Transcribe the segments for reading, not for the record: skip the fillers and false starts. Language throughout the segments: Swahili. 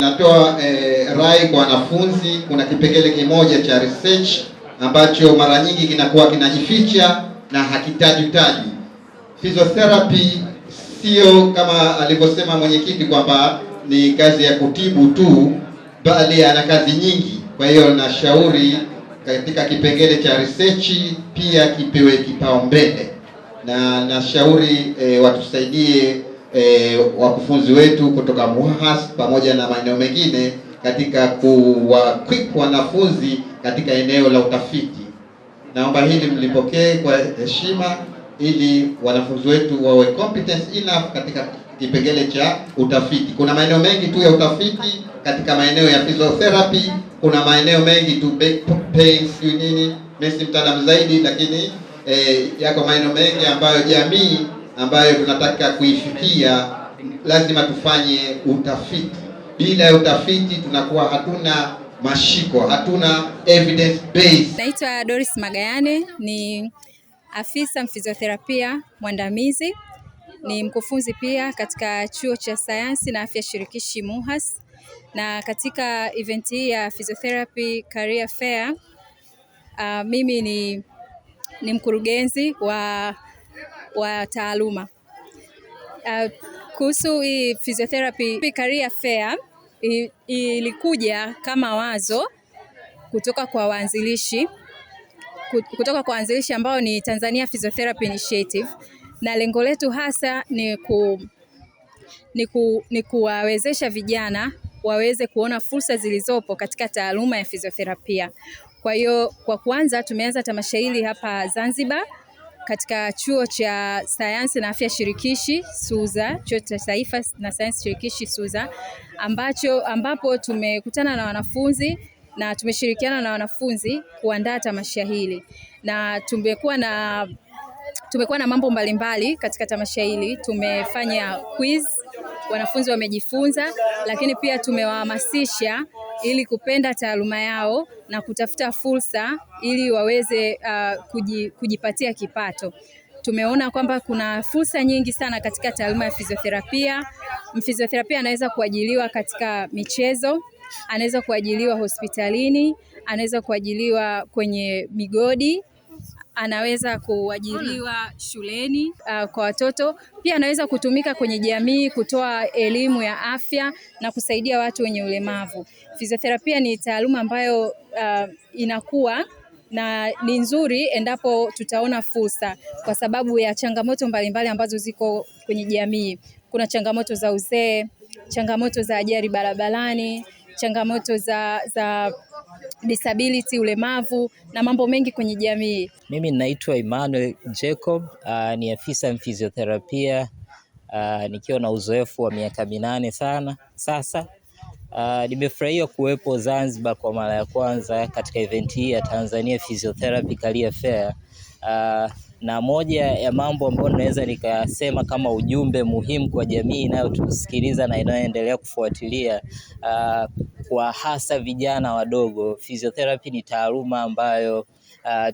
Natoa rai kwa wanafunzi. Kuna kipengele kimoja cha research ambacho mara nyingi kinakuwa kinajificha na hakitajwi tajwi. Physiotherapy sio kama alivyosema mwenyekiti kwamba ni kazi ya kutibu tu, bali ana kazi nyingi. Kwa hiyo nashauri katika kipengele cha research pia kipewe kipaumbele, na nashauri watusaidie wakufunzi wetu kutoka MUHAS pamoja na maeneo mengine katika kuwa-equip wanafunzi katika eneo la utafiti. Naomba hili mlipokee kwa heshima ili wanafunzi wetu wawe competence enough katika kipengele cha utafiti. Kuna maeneo mengi tu ya utafiti katika maeneo ya physiotherapy, kuna maeneo mengi tu back pain, sijui nini, mimi si mtaalamu zaidi, lakini yako maeneo mengi ambayo jamii ambayo tunataka kuifikia lazima tufanye utafiti. Bila ya utafiti tunakuwa hatuna mashiko, hatuna evidence base. Naitwa Doris Magayane, ni afisa mfizioterapia mwandamizi, ni mkufunzi pia katika Chuo cha Sayansi na Afya Shirikishi MUHAS, na katika event hii ya Physiotherapy Career Fair, mimi ni mkurugenzi wa taaluma. Kuhusu hii Physiotherapy Career Fair, ilikuja kama wazo kutoka kwa waanzilishi ambao ni Tanzania Physiotherapy Initiative, na lengo letu hasa ni kuwawezesha vijana waweze kuona fursa zilizopo katika taaluma ya fizioterapia. Kwa hiyo kwa kwanza tumeanza tamasha hili hapa Zanzibar katika Chuo cha Sayansi na Afya Shirikishi SUZA, Chuo cha Taifa na Sayansi Shirikishi SUZA, ambapo tumekutana na wanafunzi na tumeshirikiana na wanafunzi kuandaa tamasha hili, na tumekuwa na mambo mbalimbali katika tamasha hili. Tumefanya quiz, wanafunzi wamejifunza, lakini pia tumewahamasisha ili kupenda taaluma yao na kutafuta fursa ili waweze kujipatia kipato. Tumeona kwamba kuna fursa nyingi sana katika taaluma ya fizioterapia. Mfizioterapia anaweza kuajiliwa katika michezo, anaweza kuajiliwa hospitalini, anaweza kuajiliwa kwenye migodi, anaweza kuajiriwa shuleni kwa watoto. Pia anaweza kutumika kwenye jamii kutoa elimu ya afya na kusaidia watu wenye ulemavu. Fizioterapia ni taaluma ambayo inakuwa na ni nzuri endapo tutaona fursa, kwa sababu ya changamoto mbalimbali ambazo ziko kwenye jamii. Kuna changamoto za uzee, changamoto za ajali barabarani, changamoto za disability, ulemavu na mambo mengi kwenye jamii. Mimi naitwa Emmanuel Jacob, ni afisa mfizioterapia, nikiwa na uzoefu wa miaka 8 sana sasa. Nimefurahia kuwepo Zanzibar kwa mara ya kwanza katika event hii ya Tanzania Physiotherapy Career Fair. Na moja ya mambo ambayo naweza nikasema kama ujumbe muhimu kwa jamii inayotusikiliza na inayoendelea kufuatilia, kwa hasa vijana wadogo, physiotherapy ni taaluma ambayo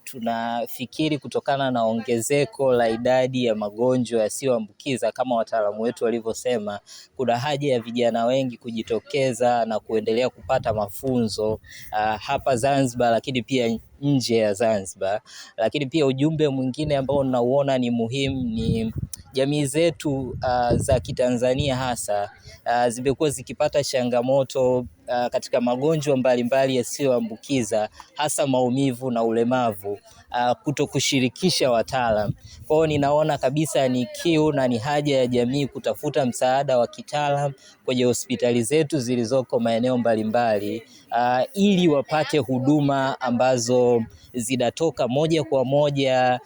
tunafikiri kutokana na ongezeko la idadi ya magonjwa yasiyoambukiza kama wataalamu wetu walivyosema, kuna haja ya vijana wengi kujitokeza na kuendelea kupata mafunzo hapa Zanzibar, lakini pia nje ya Zanzibar. Lakini pia ujumbe mwingine ambao nauona ni muhimu ni jamii zetu za Kitanzania hasa zimekuwa zikipata changamoto katika magonjwa mbalimbali yasiyoambukiza, hasa maumivu na ulemavu, kutokushirikisha wataalam. Kwa hiyo ninaona kabisa ni kiu na ni haja ya jamii kutafuta msaada wa kitaalam kwenye hospitali zetu zilizoko maeneo mbalimbali, ili wapate huduma ambazo zinatoka moja kwa moja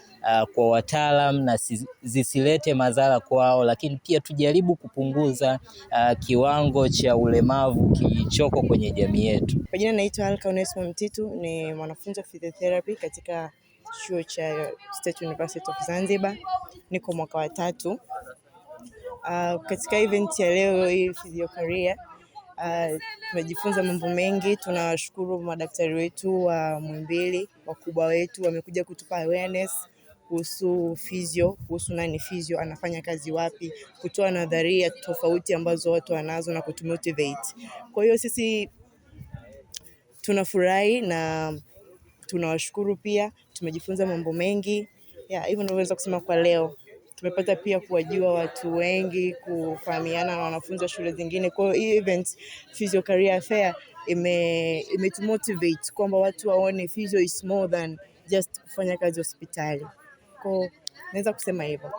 kwa wataalam na zisilete madhara kwao, lakini pia tujaribu kupunguza kiwango cha ulemavu kilichoko kwenye jamii yetu. Kwa jina naitwa Alka Onesmo Mtitu, ni mwanafunzi wa physiotherapy katika chuo cha State University of Zanzibar, niko mwaka wa 3. Katika event ya leo hii Physio Career, tumejifunza mambo mengi. Tunawashukuru madaktari wetu wa Muhimbili, wakubwa wetu wamekuja kutupa awareness kuhusu physio, kuhusu nani physio, anafanya kazi wapi, kutoa nadharia tofauti ambazo watu wanazo na kutumotivate. Kwa hiyo sisi tunafurahi na tunawashukuru pia, tumejifunza mambo mengi. Yeah, hivyo ndio naweza kusema kwa leo. Tumepata pia kuwajua watu wengi, kufahamiana na wanafunzi wa shule zingine. Kwa hiyo hii event Physio Career Fair imetumotivate kwamba watu waone physio is more than just kufanya kazi hospitali. Kwa hiyo naweza kusema hivyo.